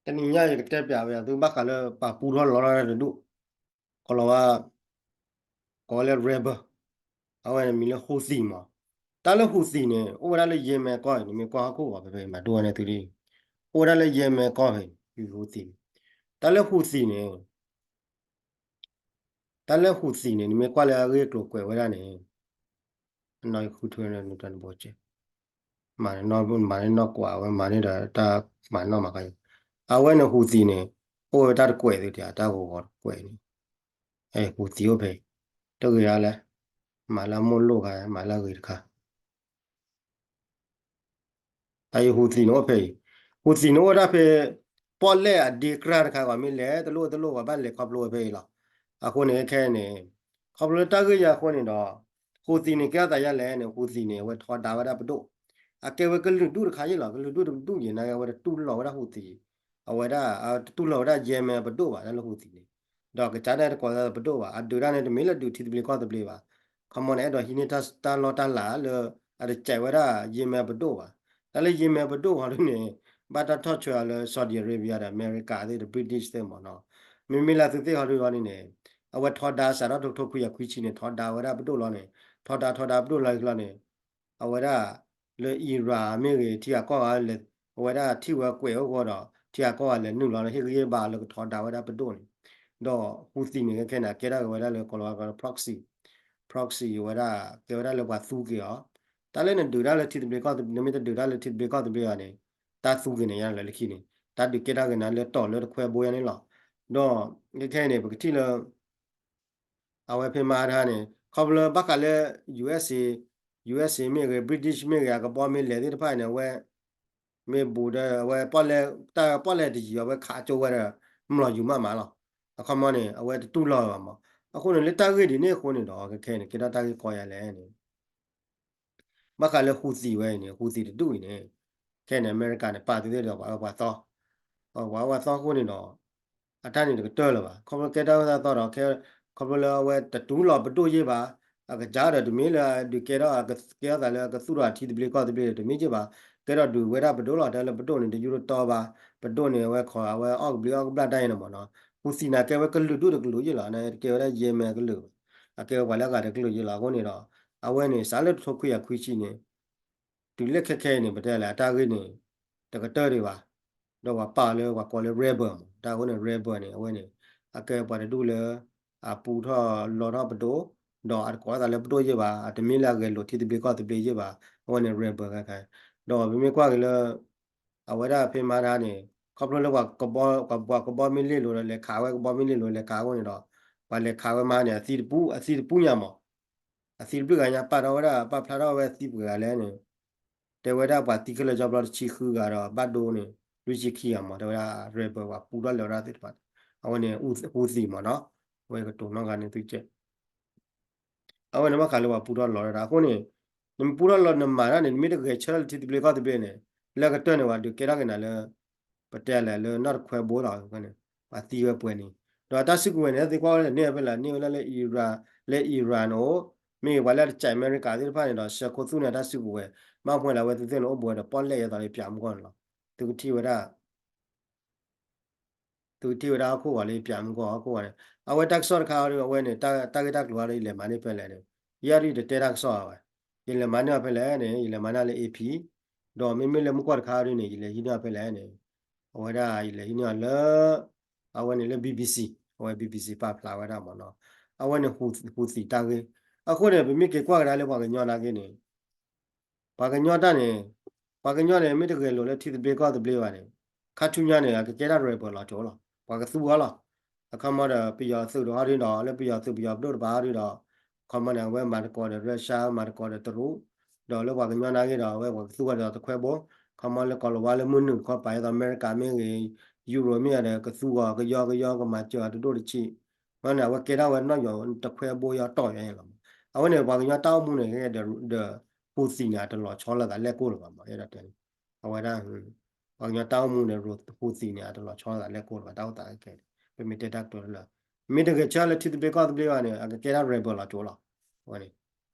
တနံၤညါယကတဲပျးဝဲသုဘၣ်ဃးလၢပှၤပူထီၣ်လီၤထီၣ်တၢ်တဒူၣ်, ကီၤလၤဝါ ကိးဝဲလၢ rebel, အဝဲန့ၣ်မံၤလၢ Houthi မး. တၢ်လၢ Houthi န့ၣ် အိၣ်ဝဲဒၣ်လၢ Yemen ကီၢ်အံၤ, နမ့ၢ်ကွၢ်ဟီၣ်ခိၣ်ဂီၤဖဲဖဲအံၤ မၤဒိၣ်ဝဲန့ၣ်သုလံ, အိၣ်ဝဲဒၣ်လၢ Yemen ကီၢ်ဖဲအံၤ Houthi န့ၣ်. တၢ်လၢ Houthi န့ၣ် တၢ်လၢ Houthi န့ၣ် နမ့ၢ်ကွၢ်လၢအဂ့ၢ်အကျိၤကွဲးဝဲဒၣ်န့ၣ်, အနီၢ်ဃုထၢန့ၣ်တၢ်နဘိကဲ, မၤန့ၢ်နီၢ်ကွၢ်ဝဲ မၤန့ၢ်ဒီးတၢ်မၤနီၣ်မၤဃါအံၤ, အဝဲန့ၣ် Houthi န့ၣ် အိၣ်ဝဲတၢ်တကွဲးသုတၢ် တၢ်ဂီၤဂီၤတကွဲးန့ၣ်, Houthi အိၣ်ဖဲအံၤ, တဂ့ၤအါလဲၣ်, မၤလၢအမိၢ်လိၣ်ခါ မၤလၢအဂ့ၤတခါ အအံၤ Houthi န့ၣ်အိၣ်ဖဲအံၤ, Houthi န့ၣ်အိၣ်ဝဲဒၣ်ဖဲ ပီၣ်လဲၣ်အဒ့ကြၢ်တခါ ပှၤမ့ၢ်လဲၤတလိၣ်တလိၣ် ပှၤဘၣ်လဲၤခီဖျိဝဲဖဲအံၤလီၤ. အဃိန့ၣ်ခဲအံၤန့ၣ် ခီဖျိလၢတၢ်ဂ့ၢ်ယၤအဃိန့ၣ်ဒီး Houthi န့ၣ် ကဲထီၣ်သးယါလဲၣ်န့ၣ် Houthi န့ၣ် အဝဲထီဒါဝဲဒၣ်ပဒိၣ်, အကဲဝဲကလုာ်ဒူၣ်တခါယ့ၣ်လီၤ. ကလုာ်ဒူၣ်တဒူၣ်ယ့ၣ် နာ်က့အဝဲတတူၢ်လိာ်ဝဲဒၣ် Houthi, အဝဲဒၣ်တတူၢ်လိာ်ဝဲဒၣ် Yemen ပဒိၣ်ဘၣ် တၢ်လၢ Houthi န့ၣ်, ဒီးကစၢ်ဒၣ်တကိးသးပဒိၣ်ဘၣ်, အဒုးတၢ်န့ၣ် တမ့ၢ်လၢဒုးထံသဘျ့ကီၢ်သဘျ့ဘၣ်. ခီမီန့ၣ် အဲၣ်ဒိးဟံးန့ၢ်တၢ်လီၢ်တၢ်လၤလၢ အတစဲးဝဲဒၣ် Yemen ပဒိၣ်ဘၣ်. တၢ်လၢ Yemen ပဒိၣ်ဟီဒုန့ၣ် ဘၣ်တၢ်ထီၣ်ဆွဲအီၤလၢ Saudi Arabia ဒီး အမဲရကၤသ့ၣ်ဒီး British သ့ၣ်မးနီၤ. မ့မ့ၢ်လၢသုသ့ၣ်ဟီဒုအီၤန့ၣ်န့ၣ် အဝဲထီဒါစးထီၣ်တကထိခွံကယၤခွံဆံန့ၣ် ထီဒါဝဲဒၣ်ပဒိၣ်လီၤန့ၣ်, ထီဒါထီဒါပဒိၣ်လီၤလီၤန့ၣ် အဝဲဒၣ်လၢ Iran မ့ၢ်ဂ့ၤ ထံဂၤကီၢ်ဂၤလဲၤ, အဝဲဒၣ်ထံၣ်ဝဲကွဲးအိၣ်ဃီဒီး ထံဂၤကီၢ်ဂၤလဲၤနုာ်လီၤ ဟ့ၣ်ဂံၢ်ဟ့ၣ်ဘါလၢကထီဒါဝဲဒၣ်ပဒိၣ်န့ၣ်, ဒီး Houthi န့ၣ် ခဲခဲန့ၣ် အကဲထီၣ်က့ၤဝဲဒၣ်လၢ ကီၤလၤဝါ proxy, proxy ဝဲဒၣ် ကဲဝဲဒၣ်လၢပှၤသူက့ၤအီၤ, တၢ်လၢနဒုးတၢ်လၢထံသဘျ့ကီၢ်သဘျ့ နမ့ၢ်တဒုးတၢ်လၢထံသဘျ့ကီၢ်သဘျ့ဘၣ်န့ၣ် တၢ်သူက့ၤန့ၣ်ယါလၢလၢခံန့ၣ် တၢ်ဒုးကဲထီၣ်က့ၤနၤလၢတီၢ်လၢတခွဲဘိယါန့ၣ်လီၤ. ဒီးခဲခဲအံၤန့ၣ် ပကထံၣ်လၢ အဝဲဖဲမဟါတဟါန့ၣ် ခီဖျိလၢဘၣ်ဃးလၢ USA, USA မ့ၢ်ဂ့ၤ British မ့ၢ်ဂ့ၤ အကဘီမ့ၢ်လဲၤသ့ၣ်တဖၣ်န့ၣ် အဝဲ မ့ၢ်ဘူးဒီး အဝဲပီၣ်လဲၣ် တၢ်ပီၣ်လဲၣ်တယံၤ အဝဲခးကၠိဝဲဒီး မျိာ်ယူၤမးမးလီၤ. အခီမီန့ၣ် အဝဲတတူၢ်လိာ်ဘၣ်မး. အဃိန့ၣ် လၢတၢ်ဂ့ၢ်ဒ်န့ၣ်အဃိန့ၣ်ဒီး ခဲခဲန့ၣ် ကဲထီၣ်တၢ်ဂ့ၢ်ကီယါလဲၣ်န့ၣ် ဘၣ်ဃးလၢ Houthi ဝဲအံၤန့ၣ် Houthi တဒူၣ်အံၤန့ၣ် ခဲန့ၣ် အမဲရကၤန့ၣ် ပာ်သုသ့ၣ်ဒီးပှၤအၢပှၤသီ, ပှၤအၢပှၤသီအဃိန့ၣ်ဒီး အတၢ်န့ၣ်တကတၢၢ်လၢၤဘၣ်. ခီဖျိကဲတၢ်အၢတၢ်သီဒီး ခီဖျိလၢအဝဲတတူၢ်လိာ်ပဒိၣ်ယ့ၢ်ဘၣ်, အကစၢ်ဒီးတမ့ၢ်လၢဒုးကဲထီၣ် ကဲထီၣ်သးလၢကသူၣ်ထီၣ်ထံသဘျ့ကီၢ်သဘျ့တမ့ၢ်ယ့ၢ်ဘၣ်, ကဲထီၣ်ဒုးဝဲဒၣ်ပဒိၣ်လီၤ. တၢ်လၢပဒိၣ်န့ၣ် တယူၢ်တတီဘၣ်, ပဒိၣ်န့ၣ် အဝဲခီ အဝဲအီၣ်ကဘျံးအီၣ်ကဘျၣ်တၢ်အံၤန့ၣ်မးနီၤ. Houthi န့ၣ် ကဲဝဲကလုာ်ဒူၣ်တကလုာ်ယ့ၢ်လီၤ, တကဲဝဲဒၣ် Yemen ကလုာ်ဘၣ်, အကဲဝဲပှၤလၢအဂၤတကလုာ်ယ့ၢ်လီၤ. အဃိန့ၣ်ဒီး အဝဲန့ၣ် စးလၢတကထိခွံကယၤခွံဆံန့ၣ် တုၤလၢခဲခဲအံၤန့ၣ် ပတဲလဲၣ် အတၢ်ဂ့ၢ်န့ၣ် တကတၢၢ်ဒံးဘၣ်. ဒီးပှၤပာ်အီၤလၢပှၤကိးလၢ rebel မး, တၢ်အဃိန့ၣ် rebel န့ၣ် အဝဲန့ၣ် အကဲပှၤတဒူၣ်လၢ အပူထီၣ်လီထီၣ်ပဒိၣ်, ဒီးအတကိးသးလၢပဒိၣ်ယ့ၢ်ဘၣ်, အတမ့ၢ်လၢအဂဲၤလိာ်ထံသဘျ့ကီၢ်သဘျ့ယ့ၢ်ဘၣ်, အဝဲန့ၣ် rebel ခဲခဲ. ဒီးပမ့ၢ်ကွၢ်က့ၤလၢ အဝဲဒၣ်ဖဲမဟါတဟါန့ၣ် ခီဖျိလၢပှၤကဘီ ပှၤကဘီမ့ၢ်လ့ၣ်လိၤဒီး လဲၤခးဝဲကဘီမ့ၢ်လ့ၣ်လိၤ လဲၤခးအဃိန့ၣ်ဒီး ပှၤလဲၤခးဝဲမဟါန့ၣ် အသံတပူ အသံတပူညါမး, အသံတပူညါ ပာ်ထီၣ်ဝဲဒၣ် ပာ်ဖျါထီၣ်ဝဲသံပှဲၤဂၤလဲၣ်န့ၣ် တဲဝဲဒၣ်ပှၤသံခဲလၢာ်ကၠီဖျီတဆံဃုဂၤဒီး ဘၣ်ဒိန့ၣ် လွံၢ်ဆံခံဂၤမး, တဲဝဲဒၣ် rebel ပှၤပူထီၣ်လဲၤဝဲဒၣ်သ့ၣ်တဖၣ်န့ၣ် အဝဲန့ၣ် Houthi မးနီၤ, အဝဲကတိၤနီၣ်ဂၤန့ၣ်သုကဲ အဝဲန့ၣ်ဘၣ်ဃးလၢပှၤပူထီၣ်လီၤတၢ်အဃိန့ၣ် နမ့ၢ်ပူထီၣ်လီၤနမၤတၢ်န့ၣ် နမ့ၢ်တဂဲၤဆၢထၢၣ်လၢထံသဘျ့ကီၢ်သဘျ့န့ၣ် လၢကတၢၢ်န့ၣ် ပှၤဒုးကဲထီၣ်က့ၤနၤလၢ ပတဲလဲၣ်လၢနီၢ်တခွဲဘိလီၤန့ၣ် ပှၤသံဝဲပှဲၤန့ၣ် ဒီးတၢ်စုကဝဲၤန့ၣ် သ့ၣ်ကွၢ်ဝဲန့ၢ်ဖဲလဲၣ် န့ၢ်ဝဲဒၣ်လၢ Iran, လၢ Iran အိၣ် မ့ၢ်ဂ့ၤပှၤလၢတစဲးအမဲရကၤသ့ၣ်တဖၣ်န့ၣ်ဒီး ဆှၢခိၣ်သူၣ်န့ၢ်တၢ်စုကဝဲၤ ဘၣ်မနုၤလဲၣ် အဝဲသ့ၣ်သ့ၣ်န့ၣ်အိၣ်ဘူးဝဲဒီးပီၣ်လဲၣ်ယဲသိးလၢပၠးမူကီၢ်န့ၣ်လီၤ. သုကထံၣ်ဝဲဒၣ် သုကထံၣ်ဝဲဒၣ်ဟီၣ်ခိၣ်ဂီၤလၢပၠးမူကီၢ်ဟီၣ်ခိၣ်ဂီၤန့ၣ် အဝဲတၢ်ကစီၣ်တခါအံၤ အဝဲန့ၣ် တၢ်ဂ့ၢ်တၢ်ကျိၤအံၤ ယလဲၤမၤန့ၢ်ဖဲလဲၣ်န့ၣ် ယဲဒၣ်ယတတဲတၢ်ကစီၣ်အဝဲ ယလဲၤမၤန့ၢ်အီၤဖဲလဲၣ်န့ၣ် ယလဲၤမၤန့ၢ်လၢ A P ဒီးမ့မ့ၢ်လၢမူကီၢ်တခါအံၤန့ၣ် ယလဲၤဟံးန့ၢ်အီၤဖဲလဲၣ်န့ၣ် အဝဲဒၣ်ယလဲၤဟံးန့ၢ်အီၤလၢ အဝဲန့ၣ်လၢ B B C အဝဲ B B C ပာ်ဖျါဝဲဒၣ်မးနီၤ အဝဲန့ၣ် Houthi တၢ်ဂ့ၢ် အဃိန့ၣ် ပမ့ၢ်က့ၤကွၢ်ကဒါလၢပှၤကညီနာ်က့န့ၣ် ပှၤကညီတၢ်န့ၣ် ပှၤကညီန့ၣ် မ့ၢ်တဂဲၤလိာ်လၢထံသဘျ့ကီၢ်သဘျ့ဘၣ်န့ၣ် ခါဆူညါန့ၣ် အကကဲတၢ် rebel လီၤကၠိလီၤ ပှၤကသူအီၤလီၤ အခီမီဒီးပယီၤသုးဒီးဟီဒုဒီး လၢပယီၤသုးပယီၤပဒိၣ်တပၤဟီဒုဒီး အခီမီန့ၣ် အဝဲမၤသကိးဒီး Russia မၤသကိးဒီးတရူး ဒီးလၢပှၤကညီနာ်က့ဒီး အဝဲပှၤကသူအီၤဒီးတခွဲဘိ အခီမီလၢကီၤလၤဝါလၢမုၢ်နုာ်တခီပာ်ယဲသိးအမဲရကၤမ့ၢ်ဂ့ၤ ယူရိၤမ့ၢ်ဂ့ၤဒီး ကသူအီၤကယီကယီကမၤစၢၤအီၤတဒိၣ်တဆံး မ့ၢ်န့ၣ် အဝဲကဲထီၣ်ဝဲနီၣ်ယီၤတခွဲဘိယီၤတီၢ်ယီၤန့ၣ်လီၤ. အဝဲန့ၣ် ပှၤကညီတၢ်အိၣ်မူန့ၣ် ဒီး Houthi န့ၣ် အတလီၤဆီလိာ်သးလဲၣ်ကိၢ်လၢၤဘၣ်မး အဲၣ်ဒိးတဲန့ၣ် အဝဲဒၣ် ပှၤကညီတၢ်အိၣ်မူန့ၣ် Houthi န့ၣ် အတလီၤဆီလိာ်သးလဲၣ်ကိၢ်လၢၤဘၣ် တၢ်အိၣ်သးခဲခဲန့ၣ် ပမ့ၢ်တဲတၢ်ကတိၤလၢ မ့ၢ်တဂဲၤဆၢလၢထံသဘျ့ကီၢ်သဘျ့ဘၣ်န့ၣ် အကကဲထီၣ် rebel လီၤကၠိလီၤ. အဝဲန့ၣ်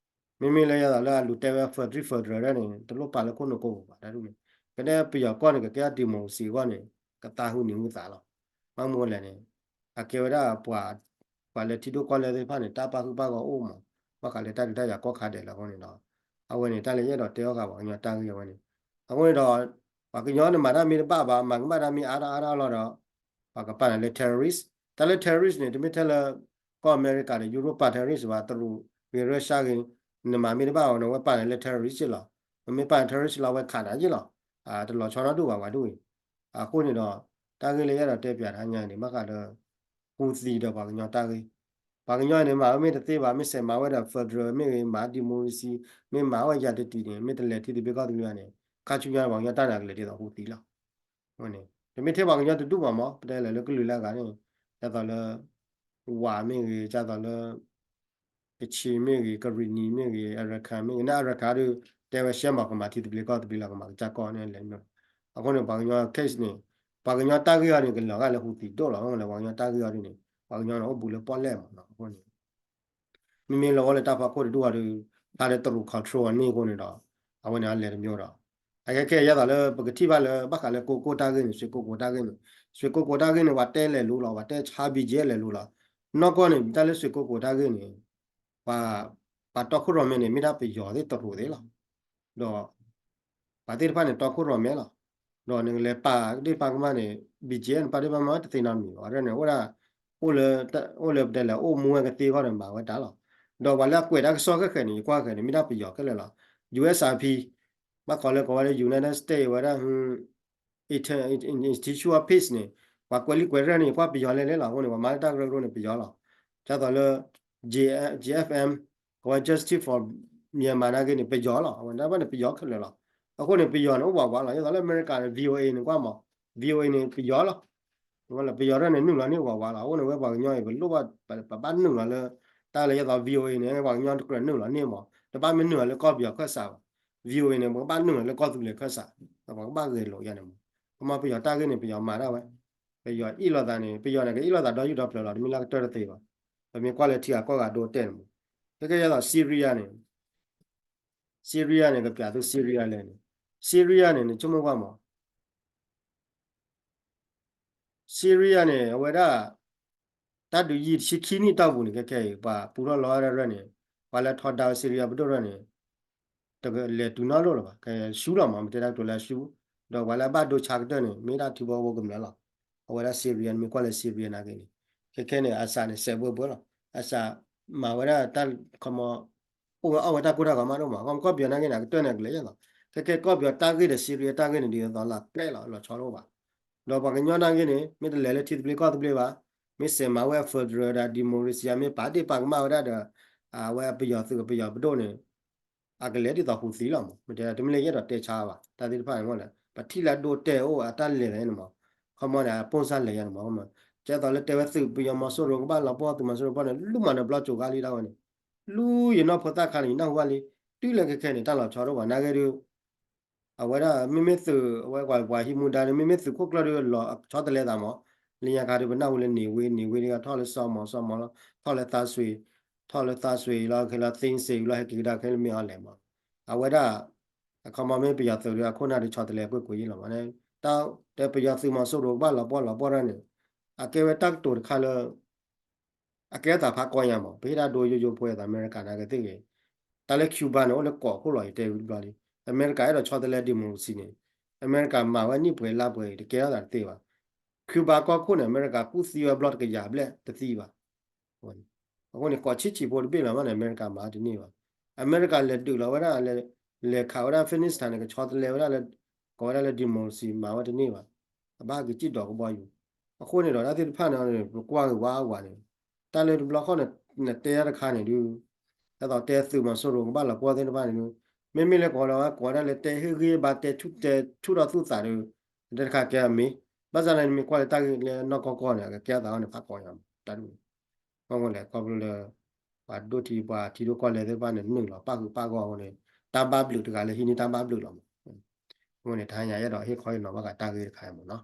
မ့မ့ၢ်လၢယသးလၢအလူၤတဲဝဲ federal federal ဒၣ်န့ၣ် တလိၣ်ပာ်လၢခိၣ်နူာ်ကိးပူၤဘၣ် တၢ်ဒ်န့ၣ် ကဒဲပယီၤကီၢ်န့ၣ် ကကဲထီၣ် democracy အဂီၢ်န့ၣ် ကသးဟုန့ၢ်ဟုသးလီၤ. ဘၣ်မနုၤလဲၣ်န့ၣ် အကဲဝဲဒၣ်ပှၤ ပှၤလၢထံဒိၣ်ကီၢ်လဲၢ်သ့ၣ်တဖၣ်န့ၣ် တၢ်ပာ်ဃုာ်ပာ်ဂီၢ်အိၣ်မး ဘၣ်ဃးလၢတၢ်ဒုးတၢ်ယၤကီၢ်ခါဒဲးလီၤအဃိန့ၣ်ဒီး အဝဲန့ၣ် တၢ်လၢယအဲၣ်ဒိးတဲအီၤဃာ်ပှၤကညီတၢ်ဂ့ၢ်အဝဲန့ၣ် အဃိန့ၣ်ဒီး ပှၤကညီန့ၣ်မၤတၢ်မ့ၢ်တဘၣ်ဘၣ် မၤကမၣ်တၢ်မ့ၢ်အါထီၣ်အါထီၣ်လီၤဒီး ပှၤကပာ်နၤလၢ terrorist တၢ်လၢ terrorist န့ၣ် တမ့ၢ်ထဲလၢ ကီၢ်အမဲရကၤဒီး ယူရပၤ terrorist ဘၣ် တရူးဂ့ၤ ရၢရှါဂ့ၤ နမၤမ့ၢ်တဘၣ်အီၤန့ၣ် အဝဲပာ်နၤလၢ terrorist လီၤ. ပမ့ၢ်ပာ်နၤ terrorist လီၤ အဝဲခးနၤယ့ၢ်လီၤ. တလီၤဆီနီတဒူၣ်ဘၣ် ပှၤဒ်အံၤ အဃိန့ၣ်ဒီး တၢ်ဂ့ၢ်လၢယအဲၣ်ဒိးတဲပၠးတဟါညါန့ၣ် ဘၣ်ဃးဒီး ဟူသံဒီးပှၤကညီတၢ်ဂ့ၢ် ပှၤကညီန့ၣ် မၤဝဲမ့ၢ်တသ့ဘၣ် မ့ၢ်စဲးမၤဝဲဒီး federal မ့ၢ်ဂ့ၤ မၤ democracy မ့ၢ်မၤဝဲယၤတတံၢ်န့ၣ် မ့ၢ်တလဲၤထံသဘျ့ကီၢ်သဘျ့ဘၣ်န့ၣ် ခါဆူညါပှၤကညီတၢ်န့ၣ် ကလဲၤဒ်သိးဟူသံလီၤ. န့ၣ် တမ့ၢ်ထဲပှၤကညီတဒူၣ်ဘၣ်မး ပတဲလဲၤလၢကလုာ်လၢအဂၤန့ၣ် ဒ်သိးလၢ ဝးမ့ၢ်ဂ့ၤ ဒ်သိးလၢ ကချ့ၣ်မ့ၢ်ဂ့ၤ ကရံၣ်နံၤမ့ၢ်ဂ့ၤ အရခၣ်မ့ၢ်ဂ့ၤ န့ၣ်အရခၣ်ဒီး တဲဝဲရှဲမၤကမၤထံသဘျ့ကီၢ်သဘျ့လီၤ ကမၤကစၢ်ကီၢ်န့ၣ်လဲၤမ့ၢ် အဃိန့ၣ် ပှၤကညီ case န့ၣ် ပှၤကညီတၢ်ဂ့ၢ်အီၤန့ၣ် ကလီၤဂာ်လၢဟူသံဒိၣ်လီၤ အဃိန့ၣ် ပှၤကညီတၢ်ဂ့ၢ်အီၤဒ်န့ၣ် ပှၤကညီန့ၣ်အိၣ်ဘူးလၢပီၣ်လဲၣ်မး အဃိန့ၣ် မ့မ့ၢ်လၢအိၣ်လၢတၢ်ဖီခိၣ်တဒူၣ်အီၤဒီး ဖျါလၢတရူး control အန့ၣ်အဃိန့ၣ်ဒီး အဝဲန့ၣ်အလဲၤတမံၤဒီး အခဲခဲအံၤဒ်သိးလၢ ပကထံၣ်ဘၣ်လၢ ဘၣ်ဃးလၢကိကိၢ်တၢ်ဂ့ၢ်န့ၣ် ဆွ့ကိကိၢ်တၢ်ဂ့ၢ်န့ၣ် ဆွ့ကိကိၢ်တၢ်ဂ့ၢ်န့ၣ် ပှၤတဲလဲၤလိၤလီၤ ပှၤတဲဆါ ဘံၣ်ကၠ့လဲၤလိၤလီၤ နီၢ်ကီၢ်န့ၣ် တၢ်လၢဆွ့ကိကိၢ်တၢ်ဂ့ၢ်န့ၣ် ပှၤ ပှၤတီခိၣ်ရိၣ်မဲန့ၣ် မ့ၢ်ဒၣ်ပယီၤသ့ၣ်တရူးသ့ၣ်လီၤ ဒီး ပှၤသ့ၣ်တဖၣ်န့ၣ် တီခိၣ်ရိၣ်မဲလီၤ ဒီးနကလဲၤပာ်ဒ့ၣ်ပာ်ကမၣ်န့ၣ် ဘံၣ်ကၠ့န့ၣ် ပာ်ဒ့ၣ်ပာ်ကမၣ်တသ့နီတမံၤဘၣ် အဝဲဒၣ်န့ၣ် အိၣ်ဒၣ် အိၣ်လၢ အိၣ်လၢပတဲလဲၣ် အိၣ်မူဝဲကသ့အဂီၢ်န့ၣ် မၤဝဲတၢ်လီၤ ဒီးပှၤလၢအကွဲးတၢ်ကစီၣ်ခဲခဲန့ၣ် ယကွၢ်ခဲန့ၣ် မ့ၢ်ဒၣ်ပယီၤခဲလၢာ်လီၤ ယူၢ်အ့ၣ်အၣ်ပံ ဘၣ်ကိးလၢကိးဝဲလၢ United States ဝဲဒၣ် Inter- Institute of Peace န့ၣ် ပှၤကွဲးလံာ်ကွဲးရဲၣ်န့ၣ် ယကွၢ်ပယီၤလဲၣ်လဲၣ်လီၤ အဃိန့ၣ် ပှၤမၤလၢတၢ်ကရၢကရိန့ၣ် ပယီၤလီၤ ဒ်သိးလၢ J- JFM ကိးဝဲ Justice for Myanmar နာ်က့န့ၣ် ပယီၤလီၤ အဝဲဒၣ်ဘၣ်န့ၣ် ပယီၤခဲလၢာ်လီၤ အဃိန့ၣ် ပယီၤန့ၣ် အိၣ်ဝးဝးလီၤ ဒ်သိးလၢအမဲရကၤန့ၣ် VOA န့ၣ် ကွၢ်မး VOA န့ၣ် ပယီၤလီၤ ပယီၤရဲၣ်န့ၣ် နုာ်လီၤန့ၢ်ဝးဝးလီၤ အဃိန့ၣ် ဝဲပှၤကညီအံၤ ပလိၣ်ဘၣ် ပဘၣ်နုာ်လီၤလၢ တၢ်လၢယသိး VOA န့ၣ် ပှၤကညီတကြၢးနုာ်လီၤန့ၢ်မး တဘၣ်မ့ၢ်နုာ်လီၤလၢကီၢ်ပယီၤခၢၣ်စးဘၣ် VOA န့ၣ် ပကဘၣ်နုာ်လီၤလၢကီၢ်သူလ့ၤခၢၣ်စး ပကဘၣ်ဂဲၤလိာ်ယၤန့ၣ်မး ကမၤပယီၤတၢ်ဂ့ၢ်န့ၣ် ပယီၤမၤဒၣ်ဝဲ ပယီၤအ့ၣ်လိာ်သးန့ၣ် ပယီၤန့ၣ် ကအ့ၣ်လိာ်သးဒီယူၢ်ဒီဖျၢၣ်လီၤ တမ့ၢ်လၢကတၢၢ်တသ့ဘၣ် ပမ့ၢ်ကွၢ်လၢထံဂၤကီၢ်ဂၤဒိတဲာ်န့ၣ်မး ခဲကဲယသိး Syria န့ၣ် Syria န့ၣ် ကပျးသု Syria လဲၣ်န့ၣ် Syria န့ၣ် နဆိကမိၣ်ကွၢ်မး Syria န့ၣ် အဝဲဒၣ် တၢ်ဒုးယံာ်တဆံခံနံၣ်တီၢ်ပူၤန့ၣ် ခဲခဲအံၤ ပှၤပူထီၣ်လီၤဝဲဒၣ်ရၢၢ်န့ၣ် ပှၤလၢထီဒါ Syria ပဒိၣ်ရၢၢ်န့ၣ် တကလဲၤတုၤနီၢ်လိၣ်လၢၤဘၣ် ကဆူလီၤမး မ့ၢ်တဲတၢ်ကတိၤလၢအဆူ ဒီးပှၤလၢအဘၣ်ဒိဆါကတၢၢ်န့ၣ် မ့ၢ်ဒၣ်ထံဖိကီၢ်ဖိကမျၢၢ်လီၤ အဝဲဒၣ် Syria မ့ၢ်ကွၢ်လၢ Syria နာ်က့န့ၣ် ခဲခဲန့ၣ် အစးန့ၣ် စဲးဘှဲဘှဲလီၤ အစးမၤဝဲဒၣ်တၢ်ခီမီ အိၣ်ဝဲအီၣ်ဝဲတၢ်ကိၢ်တၢ်ဂီၤမးဒိၣ်မး ကီၢ်ပယီၤနာ်က့န့ၣ် အကတၢၢ်န့ၣ် အကလဲၤယဲၢ်လီၤ ခဲခဲကီၢ်ပယီၤတၢ်ဂ့ၢ်ဒီး Syria တၢ်ဂ့ၢ်န့ၣ် ဒ်သိးလၢကျဲလီၤ လီၤဆီတအိၣ်ဘၣ် ဒီးပှၤကညီနာ်က့န့ၣ် မ့ၢ်တလဲၤလၢထံသဘျ့ကီၢ်သဘျ့ဘၣ် မ့ၢ်စဲးမၤဝဲ federal ဒီး democracy မ့ၢ်ပာ်ဒ့ၣ်ပာ်ကမၣ်ဝဲဒၣ်ဒီး အဝဲပယီၤသုးပယီၤပဒိၣ်န့ၣ် အကလဲၤဒ်သိးဟူသံလီၤမး မ့ၢ်တဲ တမ့ၢ်လၢယအဲၣ်ဒိးတဲဆါဘၣ် တၢ်သ့ၣ်တဖၣ်န့ၣ်မ့ၢ်လဲၣ် ပထံၣ်လၢအဒိတဲာ်အိၣ်အတၢ်လဲၤသးန့ၣ်မး ခီမီန့ၣ် အပိၢ်စၢ်လဲၤယၤန့ၣ်မး ကဲသိးလၢတဲဝဲသုးပယီၤမီၤစိရိၤကဘၣ်လီၤပှီၢ် သုးမီၤစိရိၤပှီၢ်န့ၣ် လူမးန့ၣ် ဘျီကၠိၤဂၤလံတၢ်ဝဲန့ၣ် လူယနီၢ်ဖိသၣ်ခါန့ၣ် ယနၢ်ဟူဘၣ်လံ တုၤလၢခဲခဲန့ၣ် တၢ်လီၤဆီတအိၣ်ဘၣ်နာ်က့ဒီး အဝဲဒၣ်မ့မ့ၢ်သုး အဝဲပှၤဟံးမူဒါန့ၣ် မ့မ့ၢ်သုးခိၣ်ကျၢၢ်ဒီးလီၤဆီတလဲသးမး လၢညါခါဒီးပနၢ်ဟူလၢန့ၣ်ဝ့ၤ န့ၣ်ဝ့ၤဒီးထီၣ်လၢစီၤမီၤ စီၤမီၤလီၤ ထီၣ်လၢသးစွ့ၤ ထီၣ်လၢသးစွ့ၤလီၤ ခဲလၢာ်သ့စ့ၤလီၤ ဟဲက့ၤကဒါခဲလၢာ်မ့ၢ်အီၤလဲၣ်မး အဝဲဒၣ် အခီမီမ့ၢ်ပယီၤသုးဒီးအခိၣ်နၢ်ဒီးဆီတလဲကွ့ၢ်ကွ့ၢ်ယံလီၤမး တၢ်တဲပယီၤသုးမီၤစိရိၤကဘၣ်လီၤပှီၢ်လီၤပှီၢ်ဒၣ်န့ၣ် အကဲဝဲတၢ်ကတိၤတခါလၢ အကဲအသးဖးကီညါမး ပဟ့ၣ်တၢ်ဒိယိယိဖိအသး အမဲရကၤနာ်က့သ့ၣ်ဂ့ၤ တၢ်လၢ Cuba န့ၣ် အိၣ်လၢကိးခိၣ်လီၤ ယတဲဝံၤတဘျီလံ အမဲရကၤအဲၣ်ဒိးဆီတလဲ democracy န့ၣ် အမဲရကၤမၤဝဲနံၣ်ပှဲၤလါပှဲၤ တကဲထီၣ်သးတသ့ဘၣ် Cuba ကီၢ်ခိၣ်န့ၣ် အမဲရကၤကူၣ်သံဝဲဘျီတကယၤဘျဲၣ်တသံဘၣ် အဃိန့ၣ် ကိးဆံးဆံးဖိတဘ့ၣ်လီၤမးန့ၣ် အမဲရကၤမၤတန့ၢ်ဘၣ် အမဲရကၤလဲၤဒုးလီၤဝဲဒၣ် လဲၤခးဝဲဒၣ် Afghanistan န့ၣ် ကဆီတလဲဝဲဒၣ်လၢ ကိးဝဲဒၣ်လၢ democracy မၤဝဲတန့ၢ်ဘၣ် အဘၣ်က့ၤစံၣ်ဒီးကဘီယူၤ အဃိန့ၣ်ဒီးတၢ်သ့ၣ်တဖၣ်န့ၣ် ပကွၢ်ဂ့ၤဝါဝါန့ၣ် တၢ်လၢတဘျီဃီန့ၣ် နတဲတခါန့ၣ်ဒုး ဒ်သိးတဲသုးမီၤစိရိၤကဘၣ်လီၤပှီၢ်သ့ၣ်တဖၣ်န့ၣ်ဒုး မ့မ့ၢ်လၢကိးလီၤဝဲ ကိးဝဲဒၣ်လၢတဲဟ့ၣ်ဂံၢ်ဘါ တဲဆူၣ်တဲဆူၣ်ထီၣ်သူၣ်သးဒီး တၢ်တခါကဲအမ့ၢ် ဘၣ်ဆၣ်န့ၣ် နမ့ၢ်ကွၢ်လၢတၢ်ဂ့ၢ်လၢနီၢ်ကီၢ်ကီၢ်န့ၣ် အကကဲအသးအီၤန့ၣ် ဖးကီညါမး တၢ်ဒ်န့ၣ် ဘၣ်မနုၤလဲၣ် ခီဖျိလၢ ပှၤဒိၣ်ထံ ပှၤထံဒိၣ်ကီၢ်လဲၢ်သ့ၣ်တဖၣ်န့ၣ် နုာ်လီၤပာ်ဃုာ်ပာ်ဂီၢ်အဃိန့ၣ် တၢ်ဘၣ်ဘျုးတဂၤလၢဟံးန့ၢ်တၢ်ဘၣ်ဘျုးလီၤမး အဃိန့ၣ် တဟါညါယအဲၣ်ဒိးဟ့ၣ်ခီဟ့ၣ်နီၤဘၣ်ဃးတၢ်ဂ့ၢ်တခါအံၤမးနီၤ